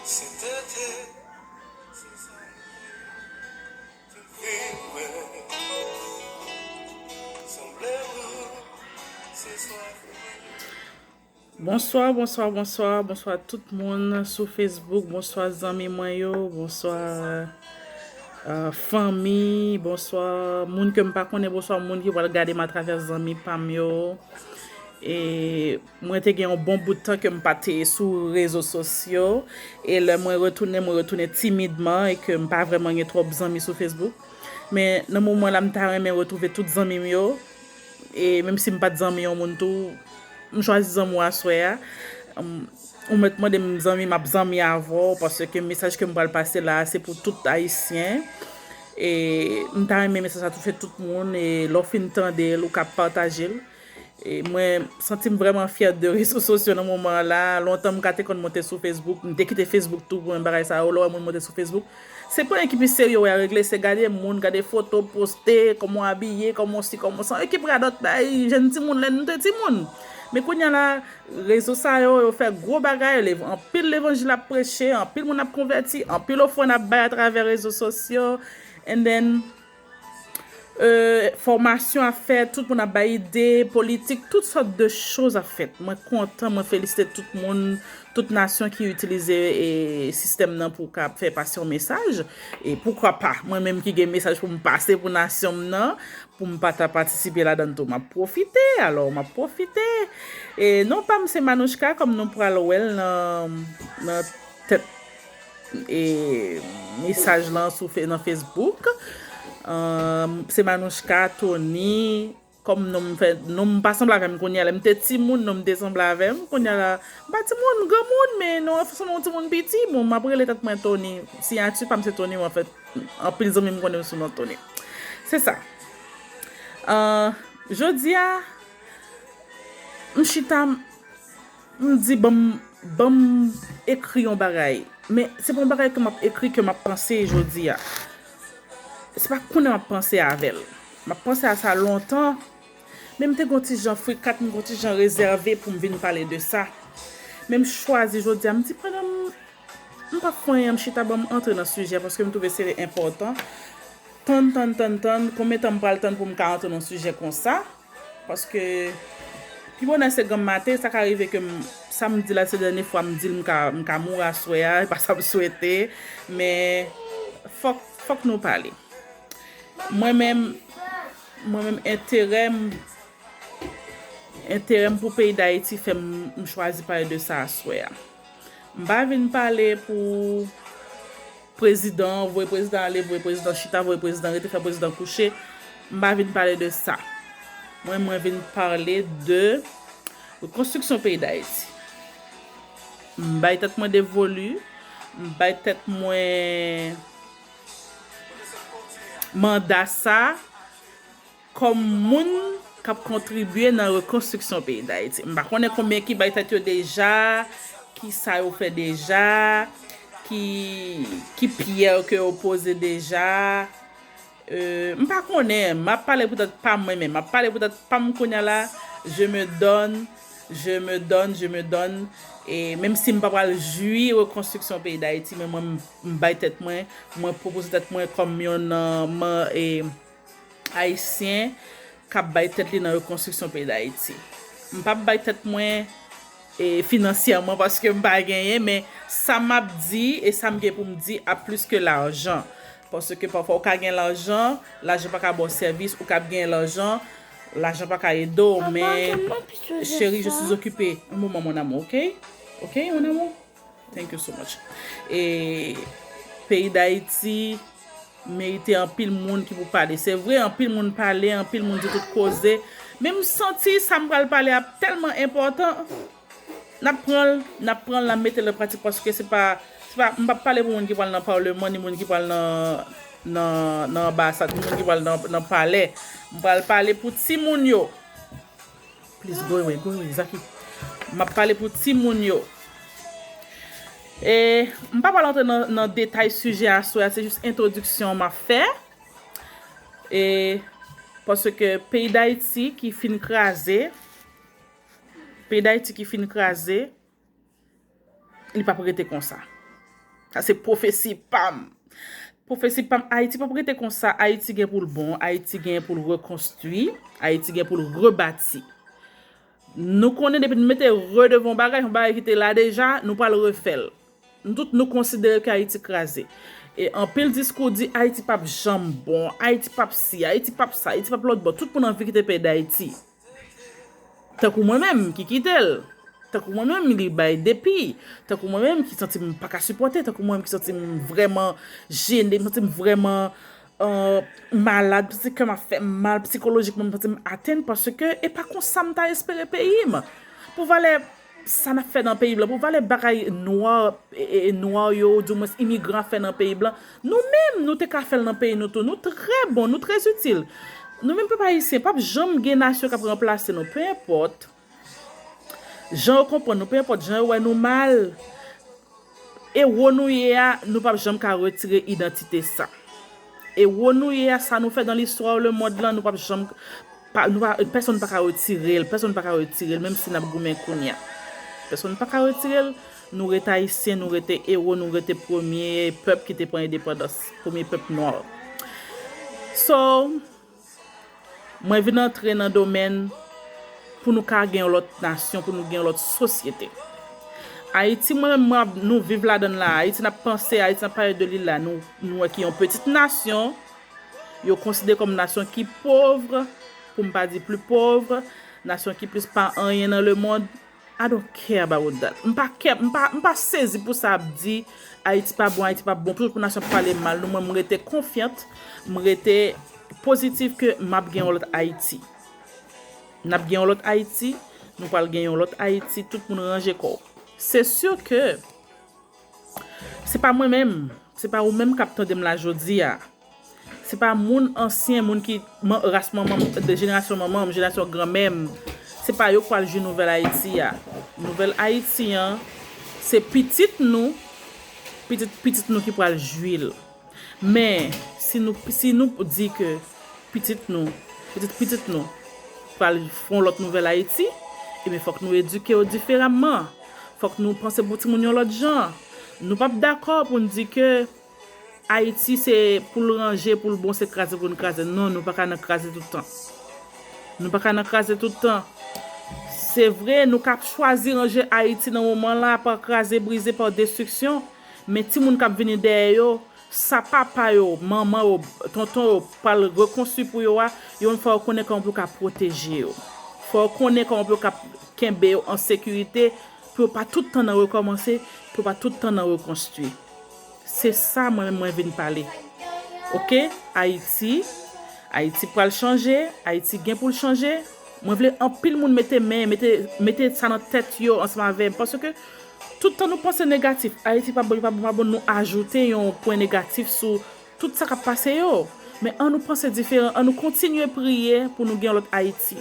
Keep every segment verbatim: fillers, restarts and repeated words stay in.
Sentete, se sa m vle. Vin mwen, sanble nou, se sa m vle. Bonswa, bonswa, bonswa, bonswa tout moun sou Facebook, bonswa zanmi mwen yo, bonswa, euh, fanmi, bonswa moun ke m pa konnen, bonswa moun ki pral gade m atravè zanmi pa m yo. E mwen te gen yon bon bout tan ke m pa te sou rezo sosyo, e lè mwen retounen, mwen retounen timidman, e ke m pa vrèman gen twòp zanmi sou Facebook. Men nan moman la, m ta renmen retwouve tout zanmi m yo, e menm si m pa t zanmi yon moun tou, m chwazi zanmi w aswè a. M, ou mèt mande m zanmi, m ap zanmi avè w, paske mesaj ke m pral pase la a, se pou tout Ayisyen. E m ta renmen mesaj la touche tout moun, e lè w fin tande l, ou ka pataje l. E mwen santi m vrèman fyè de rezo sosyo nan moman an la. Lontan m ka te konn monte sou Facebook, m te kite Facebook tou pou mwen bagay sa yo. Lè w wè moun monte sou Facebook, se pa yon ekip serye w wè a regle, se gade moun, gade foto, poste, kòman w abiye, kòman w si, kòman w sa. Ekip radòt bay jèn timoun lè nou te timoun. Men kounye a la, rezo sa yo, yo fè gwo bagay, lev-, anpil levanjil ap preche, anpil moun ap konvèti, anpil ofrann ap bay atravè rezo sosyo. And then, euh, fòmasyon ap fèt, tout moun ap bay ide, politik, tout sòt de choz ap fèt. Mwen kontan, mwen felisite tout moun, tout nasyon ki itilize, e, sistèm nan pou ka fè pase yon mesaj. E poukwa pa, mwen menm ki gen mesaj pou m pase pou nasyon m nan, pou m pa ta patisipe ladan l tou, m ap pwofite, alò, m ap pwofite. E non pa m se Manouchka, kòm nou pral wè l nan, nan tèt e mesaj lan sou fe-, nan Facebook. Ahn, se Manouchka, Tony, kòm non m fè, non m pa sanble avè m kounye a, lè m te timoun, non m te sanble avè m, kounye a la, m pa timoun, granmoun, men non an se non timoun piti, bon, m ap rele tèt mwen Tony, siyati pa m se Tony, anfèt, anpil zanmi m konnen m sou non Tony. Se sa. Ahn, jodi a, m chita, m di, ban m, ban m ekri yon bagay. Men se pa yon bagay ke m ap ekri, ke m ap panse jodi a. Se pa kounye a m ap panse avè l. M ap panse a sa lontan. Men m te gon ti jan frikat, m gon ti jan rezève pou m vin pale de sa. Men m chwazi jodi a, m di pandan m, m p ap fè anyen, m chita ban m antre nan sijè, paske m twouve se enpòtan. Tann, tann, tann, tann, konbyen tan m pral tann pou m ka antre nan sijè konsa? Paske, pi bonè se granm maten, sa ka rive ke m, sa m di la se dènye fwa m di l, m ka, m ka mouri aswè a, e pa sa m swete, men fòk, fòk nou pale. Mwen menm, mwen menm enterè m, enterè m pou peyi Dayiti fè m, m chwazi pale de sa aswè a. M pa vin pale pou prezidan, voye prezidan ale, voye prezidan chita, voye prezidan rete, fè prezidan kouche. M pa vin pale de sa. Mwen, mwen vin pale de rekonstriksyon peyi Dayiti. M bay tèt mwen devolu, m bay tèt mwen manda sa kòm moun k ap kontribye nan rekonstriksyon peyi Dayiti. M pa konnen konbyen ki bay tèt yo deja, ki sa yo fè deja, ki, ki pyè ke yo poze deja. Euh, m pa konnen, m ap pale poutèt pa m mwen menm, m ap pale poutèt pa m kounye a la, je me donne, je me donne, je me donne, e menm si m pa pral jwi rekonstriksyon peyi Dayiti, men mwen, m, m bay tèt mwen, mwen pwopoze tèt mwen kòm yon, euh, man, e, Ayisyen k ap bay tèt li nan rekonstriksyon peyi Dayiti. M p ap bay tèt mwen, e, finansyèman paske m pa genyen, men sa m ap di e sa m gen pou m di ap plis ke lajan. Paske pafwa ou ka gen lajan, lajan pa ka ba w sèvis, ou ka ap gen lajan, lajan pa ka ede w, men cheri, je suis occupée. Un moment, mon amour, ok? Ok, mon amour? Thank you so much. E peyi Dayiti merite anpil moun ki pou pale. Se vre, anpil moun pale, anpil moun di tout koze. Men m santi sa m pral pale a tèlman enpòtan. N ap pran l, n ap pran l, n ap mete l an pratik paske se pa, se pa, m p ap pale pou moun ki pral nan palman, ni moun ki pral nan, nan, nan anbasad, ni moun ki pral nan, nan palè. M pral pale pou timoun yo. Please, go away, go away, Zaki. M ap pale pou timoun yo. E m pa pral antre nan, nan detay sijè aswè a, se jis entwodiksyon m ap fè. E paske peyi Dayiti ki fin kraze, peyi Dayiti ki fin kraze, li p ap rete konsa. Sa se pwofesi pa m. Pwofesi pa m, Ayiti p ap rete konsa. Ayiti gen pou l bon. Ayiti gen pou l rekonstwi. Ayiti gen pou l rebati. Nou konnen depi nou mete re devan yon bagay, yon bagay ki te la deja, nou pral refè l. Nou tout nou konsidere ke Ayiti kraze. E anpil diskou di Ayiti p ap janm bon, Ayiti p ap si, Ayiti p ap sa, Ayiti p ap lòt bò. Tout moun anvi kite peyi Dayiti. Tankou mwen menm ki kite l. Tankou mwen menm li bay depi. Tankou mwen menm ki santi m pa ka sipòte. Tankou mwen menm ki santi m vrèman jene, m santi m vrèman euh, malad, psikè m ap fè m mal, psikolojikman m santi m atenn, paske e pa konsa m ta espere peyi m. Pou valè sa n ap fè nan peyi blan, pou valè bagay nwa, e, e, e nwa yo, oudimwens imigran ap fè nan peyi blan, nou menm, nou te ka fè l nan peyi nou tou. Nou trè bon, nou trè itil. Nou menm pèp ayisyen, p ap janm gen nasyon k ap ranplase nou, pe enpòt jan yo konprann nou, pe enpòt jan yo wè nou mal. E wo nou ye a, nou p ap janm ka retire idantite sa. E wo nou ye a, sa nou fè dan listwa lemonn lan, nou p ap janm pa, nou pa, pèsonn pa ka retire l, pèsonn pa ka retire l, menm si n ap goumen kounye a. Pèsonn pa ka retire l, nou rete ayisyen, nou rete ewo, nou rete premye pèp ki te pran endepandans, premye pèp nwa. So, mwen vin antre nan domèn pou nou ka gen yon lòt nasyon, pou nou gen yon lòt sosyete. Ayiti, mwen menm, mwen ap, nou viv ladan l la. Ayiti, n ap panse, Ayiti, n ap pale de li la. Nou, nou wè ki yon pitit nasyon, yo konsidere kòm nasyon ki pòv, pou m pa di pli pòv, nasyon ki plis pa anyen nan lemonn. I don't care about that. M pa kè, m pa, m pa sezi pou sa ap di Ayiti pa bon, Ayiti pa bon. Pou, pou nasyon ap pale mal nou, mwen, m rete konfyant, m rete pozitif ke m ap gen yon lòt Ayiti. N ap gen yon lòt Ayiti, nou pral gen yon lòt Ayiti, tout moun ranje kò w. Se si ke se pa mwen menm, se pa ou menm k ap tande m la jodi a. Se pa moun ansyen, moun ki man, ras manman m, de jenerasyon manman m, jenerasyon granmè m. Se pa yo k pral jwi nouvèl Ayiti a. Nouvèl Ayiti an, se pitit nou, pitit pitit nou ki pral jwi l. Men, si nou, si nou di ke pitit nou, pitit pitit nou pral fè yon lòt nouvèl Ayiti, ebyen fòk nou edike yo diferaman. Fòk nou panse pou timoun yon lòt jan. Nou p ap dakò pou n di ke Ayiti se pou l ranje, pou l bon, se kraze pou n kraze. Non, nou pa ka nan kraze tout tan. Nou pa ka nan kraze tout tan. Se vre, nou ka chwazi ranje Ayiti nan moman la, pa kraze, brize, pa destriksyon, men timoun k ap vini dèyè yo, sa papa yo, manman yo, tonton yo pral rekonstwi pou yo a, yo menm fò yo konnen kòman pou yo ka pwoteje yo. Fò yo konnen kòman pou yo ka kenbe yo an sekirite, pou yo pa tout tan nan rekòmanse, pou yo pa tout tan nan rekonstwi. Se sa mwen menm mwen vin pale. Oke? Ayiti, Ayiti pral chanje, Ayiti gen pou l chanje. Mwen vle anpil moun mete men, mete, mete sa nan tèt yo ansanm avè m. Paske tout tan nou panse negatif, Ayiti pa bon, li pa bon, pa bon, nou ajoute yon pwen negatif sou tout sa k ap pase yo. Men an nou panse diferan, an nou kontinye priye pou nou gen yon lòt Ayiti.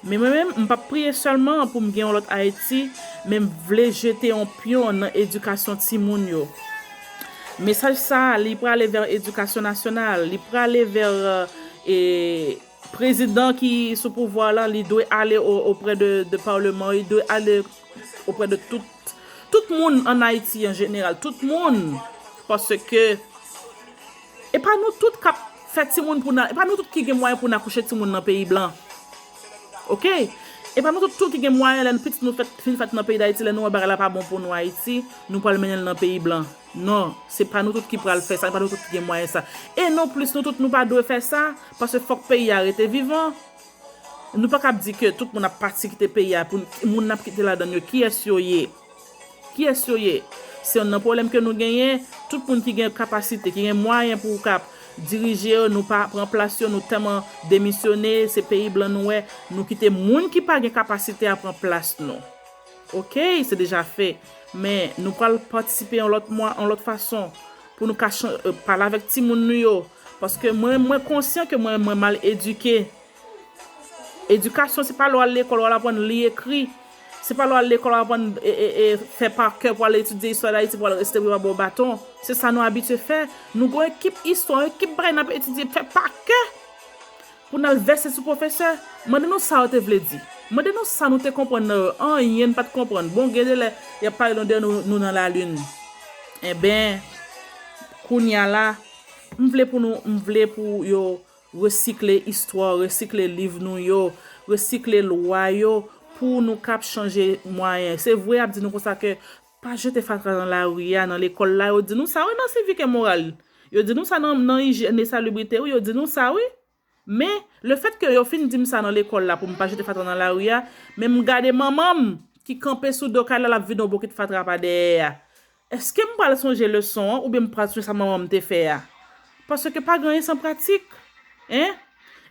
Men mwen menm, m p ap priye sèlman pou m gen yon lòt Ayiti, men m vle jete yon pyon nan edikasyon timoun yo. Mesaj sa a, li prale vè edikasyon nasyonal, li prale vè, e, prezidan ki sou pouvwa la, li dwe ale o, oprè de, de palman, li dwe ale oprè de tout, tout moun an Ayiti an jeneral, tout moun, paske e pa nou tout k ap fè timoun pou n, e pa nou tout ki gen mwayen pou n akouche timoun nan peyi blan. Oke? E pa nou tout tou ki gen mwayen, lè pitit nou fèt, fin fèt nan peyi Dayiti, lè nou wè bagay la pa bon pou nou Ayiti, nou pral mennen l nan peyi blan. Non, se pa nou tout ki pral fè sa, e pa nou tout ki gen mwayen sa. E non plis, nou tout nou pa dwe fè sa, paske fòk peyi a rete vivan. Nou pa kab di ke tout moun ap pati kite peyi a, pou moun n ap kite ladan yo, kiyès yo ye? Kiyès yo ye? Se youn nan pwoblèm ke nou genyen, tout moun ki gen kapasite, ki gen mwayen pou ka dirije yo, nou pa pran plas yo, nou tèlman demisyone, se peyi blan nou wè, nou kite moun ki pa gen kapasite a pran plas nou. Oke, se deja fè. Men, nou pral patisipe yon lòt mwa, yon lòt fason, pou nou ka chan, e, pale avèk timoun nou yo. Paske mwen, mwen konsyan ke mwen, mwen mal edike. Edikasyon, se pa lè w al lekòl, w al aprann li, ekri. Se pa lè w al lekòl, w al aprann, e, e, e, fè pa kè, pou al etidye istwa Dayiti, pou al resite, pou yo ba w baton. Se sa nou abitye fè. Nou gen yon ekip istwa, yon ekip bagay n ap etidye, fè pa kè. Pou n al vèse sou pwofesè, mande nou sa yo te vle di. Mande nou sa nou te konprann nan yo. Anyen n pa t konprann. Bon, gen de lè, y ap pale nou de nou, nou nan lalin. Enben, kounye a la, m vle pou nou, m vle pou yo resikle istwa, resikle liv nou yo, resikle lwa yo, pou nou kap chanje mwayen. Se vre, y ap di nou konsa ke pa jete fatra nan lari a, nan lekòl la, yo di nou sa, wi, nan sivik e moral. Yo di nou sa nan, nan ijyèn e salibrite, wi, yo di nou sa, wi. Men, lefètke yo fin di m sa nan lekòl la pou m pa jete fatra nan lari a, men m gade manman m ki kanpe sou do kay la, l ap vide yon bokit fatra pa dèyè a. Èske m pral sonje leson an oubyen m pral sonje sa manman m te fè a? Paske pa gen anyen san pratik. En?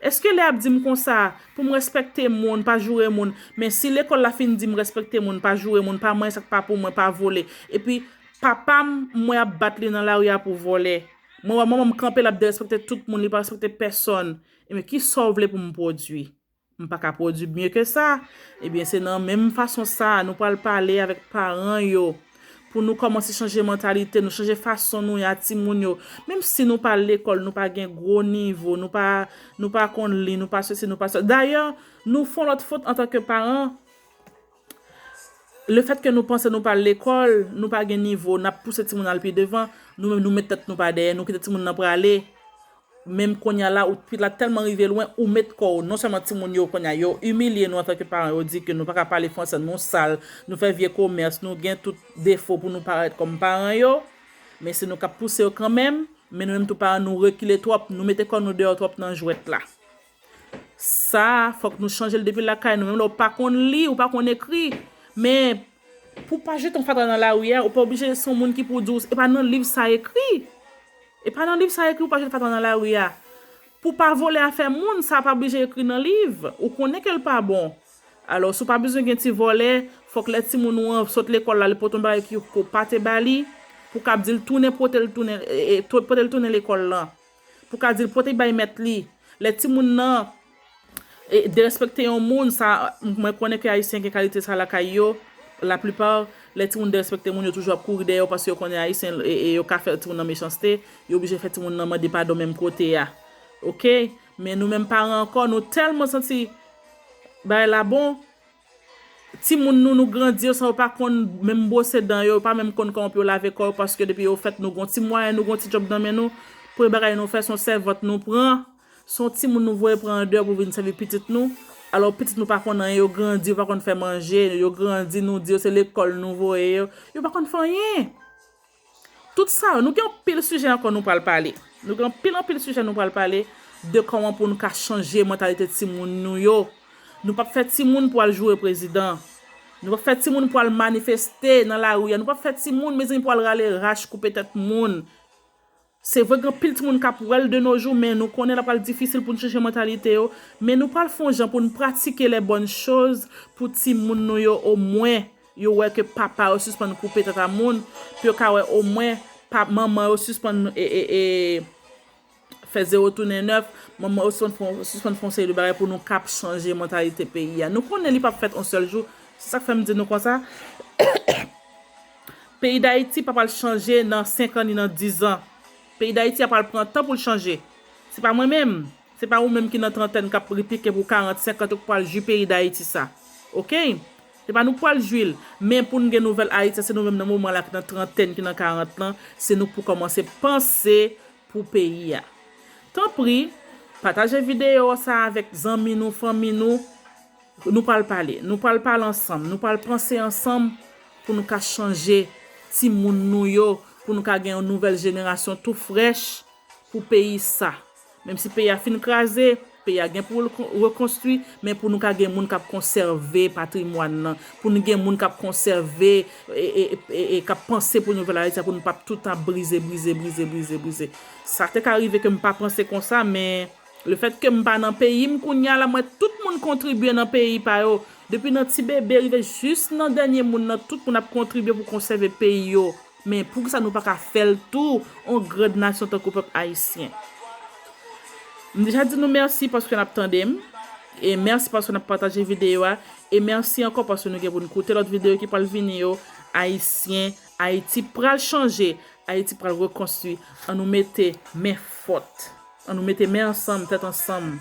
Èske lè y ap di m konsa pou m respekte moun, pa joure moun, men si lekòl la fin di m respekte moun, pa joure moun, pa manyen sa k pa pou mwen, pa vole, epi papa m, m wè ap bat li nan lari a pou vòlè. Mwen wè manman m kanpe, l ap derespekte tout moun, li pa respekte pèsòn. Ebyen, kisa w vle pou m pwodui? M pa ka pwodui mye ke sa. Ebyen, se nan menm fason sa a, nou pral pale avèk paran yo pou nou kòmanse chanje mantalite nou, chanje fason nou ye a timoun yo. Menm si nou pa al lekòl, nou pa gen gwo nivo, nou pa, nou pa konn li, nou pa sesi, nou pa sa. Dayè, nou fè yon lòt fot antanke paran. Lefètke nou panse nou pa al lekòl, nou pa gen nivo, n ap pouse timoun al pi devan, nou menm nou met tèt nou pa dèyè, nou kite timoun nan prale. Menm kounye a la, ou pitit la tèlman rive lwen, ou met kò w, non sèlman timoun yo kounye a, yo imilye nou antanke paran, yo di ke nou pa ka pale fransè, nou sal, nou fè vye komès, nou gen tout defo pou nou parèt kòm paran yo, men se nou k ap pouse yo kanmenm, men nou menm tou paran, nou rekile twòp, nou mete kò nou deyò twòp nan jwèt la. Sa, fòk nou chanje l depi lakay nou. Menm lè w pa konn li, ou pa konn ekri, men pou w pa jete yon fatra nan lari a, ou pa oblije se yon moun ki pou di w, e pa nan liv sa ekri. E pa nan liv sa ekri, ou pa jete fatra nan lari a. Pou w pa vole afè moun, sa pa oblije ekri nan liv. Ou konnen ke l pa bon. Alò, si w pa bezwen gen ti vòlè, fòk lè timoun ou an sot lekòl la, li pote yon bagay ki, ke w pa te ba li, pou w ka di l tounen pote l tounen, e, e, to-, pote l tounen lekòl lan. Pou w ka di l pote bay mèt li. Lè timoun nan e, derespekte yon moun, sa, mwen konnen ke Ayisyen gen kalite sa lakay yo, laplipa, lè timoun derespekte moun, yo toujou ap kouri dèyè yo paske yo konnen Ayisyen, e, e, yo ka fè timoun nan mechanste, yo oblije fè timoun nan mande padon menm kote a. Oke? Men nou menm paran ankò, nou tèlman santi bagay la bon, timoun nou, nou grandi yo san yo pa konn menm bwose dan yo, yo pa menm konn kòman pou yo lave kò yo, paske depi yo fèt, nou gon ti mwayen, nou gon ti djòb nan men nou, premye bagay nou fè, se yon sèvant nou pran, se yon timoun nou voye pran andeyò pou vin sèvi pitit nou. Alò, pitit nou pa konn anyen, yo grandi, yo pa konn fè manje, yo grandi, nou di yo se lekòl nou voye yo, yo pa konn fè anyen. Tout sa yo, nou gen anpil sijè ankò nou pral pale. Nou gen anpil, anpil sijè nou pral pale de kòman pou nou ka chanje mantalite timoun nou yo. Nou p ap fè timoun pou al joure prezidan. Nou p ap fè timoun pou al manifeste nan lari a. Nou p ap fè timoun, mezanmi, pou al rale rach, koupe tèt moun. Se vre, gen anpil timoun k ap wè l de nos jours, men nou konnen l ap pral difisil pou n chanje mantalite yo. Men nou pral fè yon jan pou n pratike les bonnes choses pou timoun nou yo, omwen yo wè ke papa yo sispann koupe tèt a moun, pou yo ka wè omwen pa, manman yo sispann, e, e, e, fè zewo tounen nèf, manman yo sispann fè, sispann fè yon seri de bagay pou nou kab chanje mantalite peyi a. Nou konnen li p ap fèt yon sèl jou, se sa k fè m di nou konsa. Peyi Dayiti pa pral chanje nan senk an ni nan diz an. Peyi Dayiti a pral pran tan pou l chanje. Se pa mwen menm. Se pa ou menm ki nan trantèn k ap replike pou karant, senkant ou k pral jwi peyi Dayiti sa. Oke? Se pa nou k pral jwi l. Men pou n gen nouvèl Ayiti, se nou menm nan moman la ki nan trantèn, ki nan karant lan, se nou k pou kòmanse panse pou peyi a. Tanpri, pataje videyo sa avèk zanmi nou, fanmi nou. Nou pral pale. Nou pral pale ansanm. Nou pral panse ansanm pou nou ka chanje timoun nou yo, pou nou ka gen yon nouvèl jenerasyon tou frèch pou peyi sa. Menm si peyi a fin kraze, peyi a gen pou l ko-, rekonstwi, men pou nou ka gen moun k ap konsève patrimwàn nan, pou nou gen moun k ap konsève, e, e, e, e, k ap panse pou nouvèl Ayiti a, pou nou p ap tout ap brize, brize, brize, brize, brize. Sa te ka rive ke m pa panse konsa, men lefètke m pa nan peyi m kounye a la, m wè tout moun kontribye nan peyi pa yo. Depi nan ti bebe rive jis nan dènye moun nan, tout moun ap kontribye pou konsève peyi yo. Men poukisa nou pa ka fè l tou, yon grand nasyon tankou pèp ayisyen? M deja di nou mèsi paske n ap tande m. E mèsi paske n ap pataje videyo a. E mèsi ankò paske nou gen pou n koute lòt videyo ki pral vini yo. Ayisyen, Ayiti pral chanje. Ayiti pral rekonstwi. Ann nou mete men fòt. Ann nou mete men ansanm, tèt ansanm.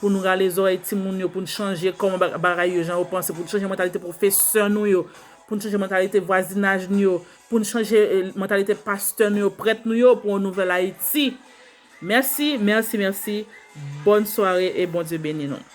Pou nou rale zòrèy timoun yo, pou n chanje kòman ba-, bagay yo, jan yo panse, pou n chanje mantalite pwofesè nou yo, pou n chanje mantalite vwazinaj nou yo, pou n chanje eh, mantalite pastè nou yo, prèt nou yo pou yon nouvèl Ayiti. Mèsi, mèsi, mèsi. Bòn sware e Bondye beni nou.